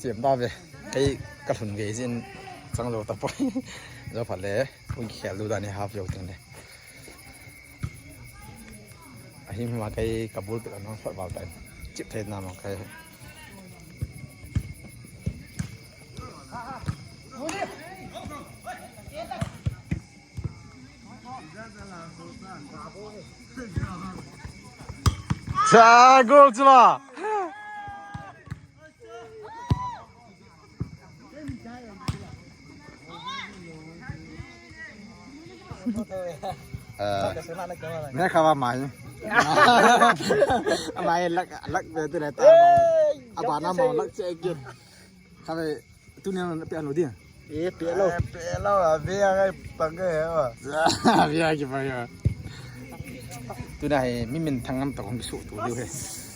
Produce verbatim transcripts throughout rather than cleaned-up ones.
Chem ta ve. Kei ka lhun ve jin chang lou tapoi. Jo pha le. Hung kikhel lou dan hi half jou teng le. Ahi ma kei ka ball pet anung sot val tai. Chip thei na ma kei. Cha, goal chu la. Eh, ne kha ba mai. Mai lak, lak be tu le ta. Aba na mo lak che ke. Kha be tu ne pe anu dia. Eh, pe lo. Eh, pe lo, a ve a ngai pang ke he wa. A ve a ki pang ya. Tuna hi mi minthang ngam ta kong kisu tu diu he.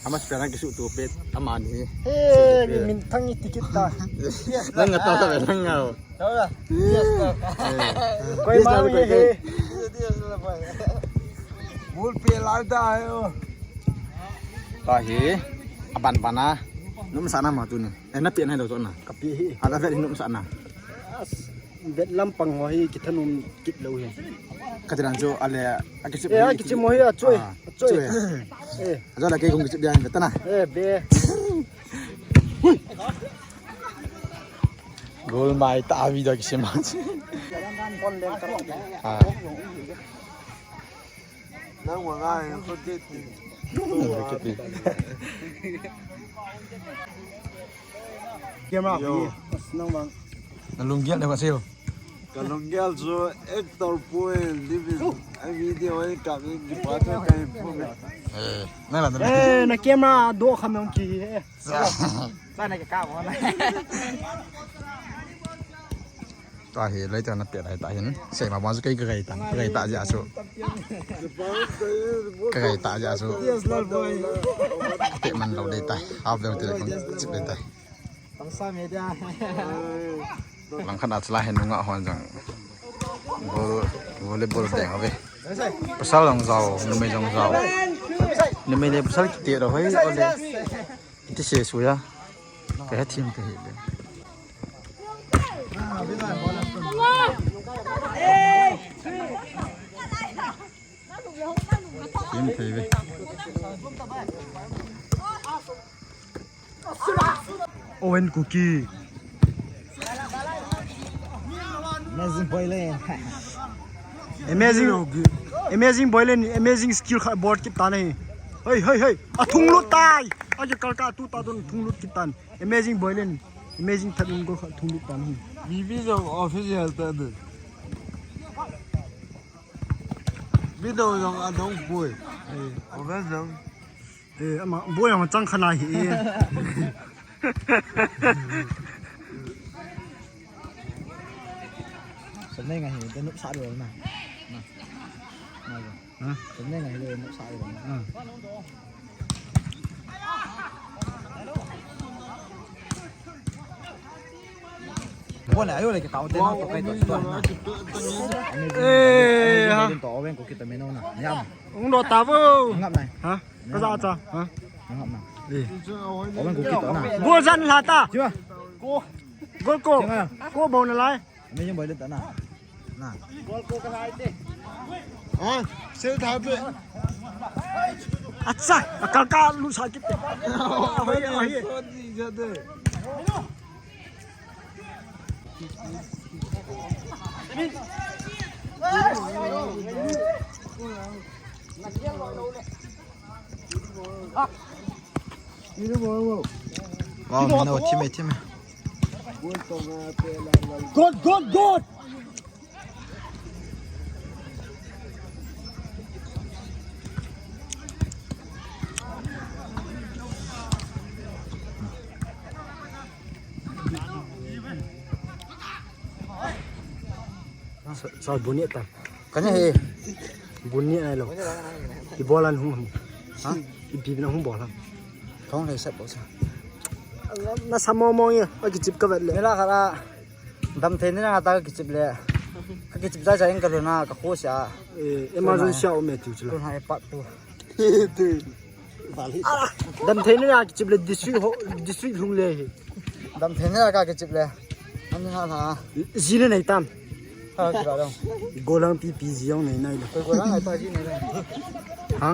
Ama spela kisu tu pet ama ni. He, mi minthang ni tikit ta. Nang ta ta nang ngau. Tau la. Yes, tau. Koi ma ye he. Ball pe la ta he o. Ta hi. Aban bana. Num sana ma tu ni. Eh, na pe na do na. Ka pe hi. Ala ve num sana. Vet lampang ho hi kithanum kit lou hi. Kati dan chu ale a kichim. Eh, a kichim ho hi a choi. Ah, a choi. Choi. Eh. A choi la kei kong kichim dia vet na. Eh, be. Hui. Goal mai ta video kichim. Ah. Nang wa ngai ko date. Camera. Yo. Nang bang. Na lunggel de ba seo. Ka lunggel chu actor pu e, live in a video e ka mi ki pa to ka pu me. Eh, na la na. Eh, na camera do kha me ki. Eh. Sa. Sa na ke ka mo na. Tua hi lei tua na pe lai ta hin. Sei ma bang chu kei ka gai ta. Ka gai ta ja chu. Ka gai ta ja chu. Yes, lal boy. Te man lo dei ta. Half veu te le kong chip dei ta. Tangsa media. Lang khat a chla hin nunga hon jang. Ball, volleyball deng ave. Pasal jong jao, numei jong jao. Numei le pasal kiti ro hoi ole. Iti se suya. Ka he thim ka he le. Thim thei ve. Owen Kuki. Amazing Boylen. Amazing, amazing Boylen, amazing skill kha board kit tan ahi. Hei, hei, hei. A thung lut tai. A je kal ka tu ta don thung lut kit tan. Amazing Boylen. Amazing that in goal kha thung lut tan ahi. B B jong official ta de. Video jong a dong pui. Owen jong. Eh, ama, boi ang chang khana hi. Sa nei nga hi, da nup sa do na. Na. Na. Ha? Sa nei nga hi, da nup sa do na. Ha. Bol le, ayo le, ke tao te na, to kai to, to na. Eh, ha. To, Owen Kuki to me no na. Yam. Ung do ta vo. Ngap nai. Ha? Ka ja cha. Ha? Ngap na. Eh. Owen Kuki to na. Bol jan la ta. Chiwa. Ko. Gol ko. Chiwa. Ko bol na lai. Amazing Boylen ta na. Na. Gol ko ka lai te. Ha? Se tha te. Acha, kal ka lu sa kit te. Ahi, ahi. Wow, mina wa time, time. Good, good, good. Sa, sa bunit ta. Kanya he. Bunit ai lo. Ibolan hung. Ha? Ipi na hung bolan. Kong le sep bosa. Na samo mo ye. Aki chip ka vet le. Mela kara. Dam thei ni na ta ka kichip le. Ka kichip jai jai ka luna ka kho sia. Eh, emergency a um e tu chula. Tun ha e part two. Tu. Dam thei ni na kichip le district ho, district lhung le hi. Dam thei na ka kichip le. Ani ha na. Ji le nei tam. Ha, kira dong. Golang pi pi ji jong nei nai le. Koi golang ai ta ji nei le. Ha?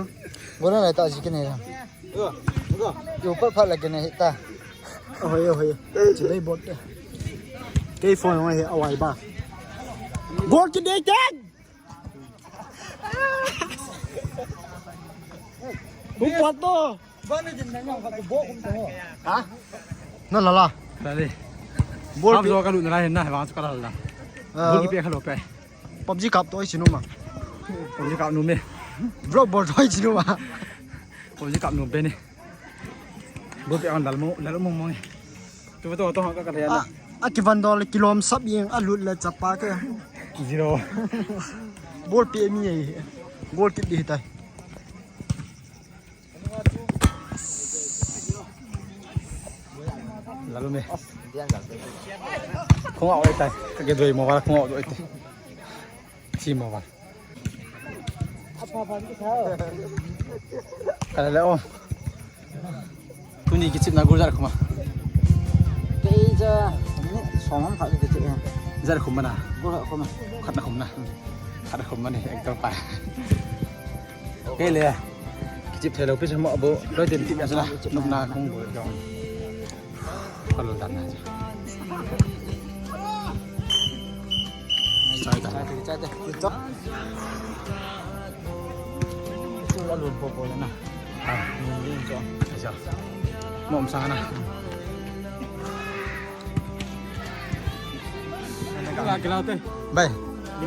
Golang ai ta ji ke nei le. Yo, yo. Yo, pat pat la ke nei ta. Ohoi, ohoi. Chilei bot te. Kei phone ngai awai ba. Goal ki dei ten. Hung pat to. Ha? Na la la. Dale. Ball Hap pe. Zo ka lut na la hin na, vang chu ka la la. Ah. Ball ki pe kha lo pe. PUBG kap to oi chinu ma. PUBG kap nu me. Vlog ball to oi chinu ma. PUBG kap nu pe ni. Ball pe ang dal mo, dal mo mo. Tu to to ka ka ya na. A, a kivan dol kilom sap yeng a lut le chapa ke. Zero. Ball pe mi ai. Goal kit di tai. Lalu me. Khong au tai. Ka ke doi mo wala khong au doi tai. Chi mo wala. Ka le o. Tuni kichip na goal jar khuma. Kei ja ni som ham kha kichip. Jar khuma na. Goal khuma. Khat na khum na. Khat na khum na ni, ek to pa. Kei le. Kichip thei lou pi chamo abo. Loi tin tip ya sala. Nop na khong goal jong. Kalol dan na. Chai ta. Chai ta, chai ta. Chu la lun po po na. Ah. Lun lun chu. Acha. Mom sa na. Kila, kila te. Bai.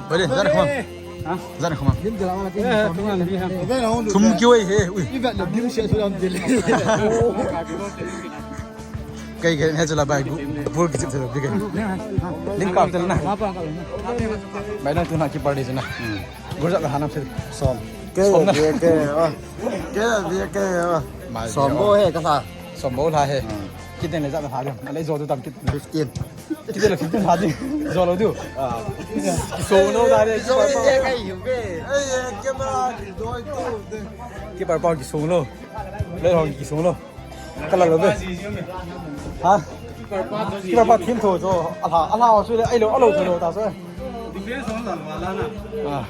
Bai de, jare khom. Ha? Jare khom. Lim de la wala te. Eh, tunga ni ha. Thum ki wei he, ui. Iba la dim se su lam de le. Kei kei he chu la bai gu, ball kichip thei lou pi kei. Lim kap tel na. Bai na tu na keeper di chu na. Goal jat la hanam se. Som. Ke, som na. Ke, ke, ah. Ke, ke, ke, ah. Som bo he ka sa. Som bo la he. Kit le jat la ha le. Na le jo tu tam kit. Fifteen. Kit le fifteen ha di. Jo lou diu. Ah. Kisong lou da le. Jo le kai yu be. Ei, eh, camera di jo tu. Keeper pa kisong lou. Le hong kisong lou. Ka la lou be. Ha? Keeper pa thim tho jo. Ala, ala chu le, ai lou, alo tho lou ta so. Ah.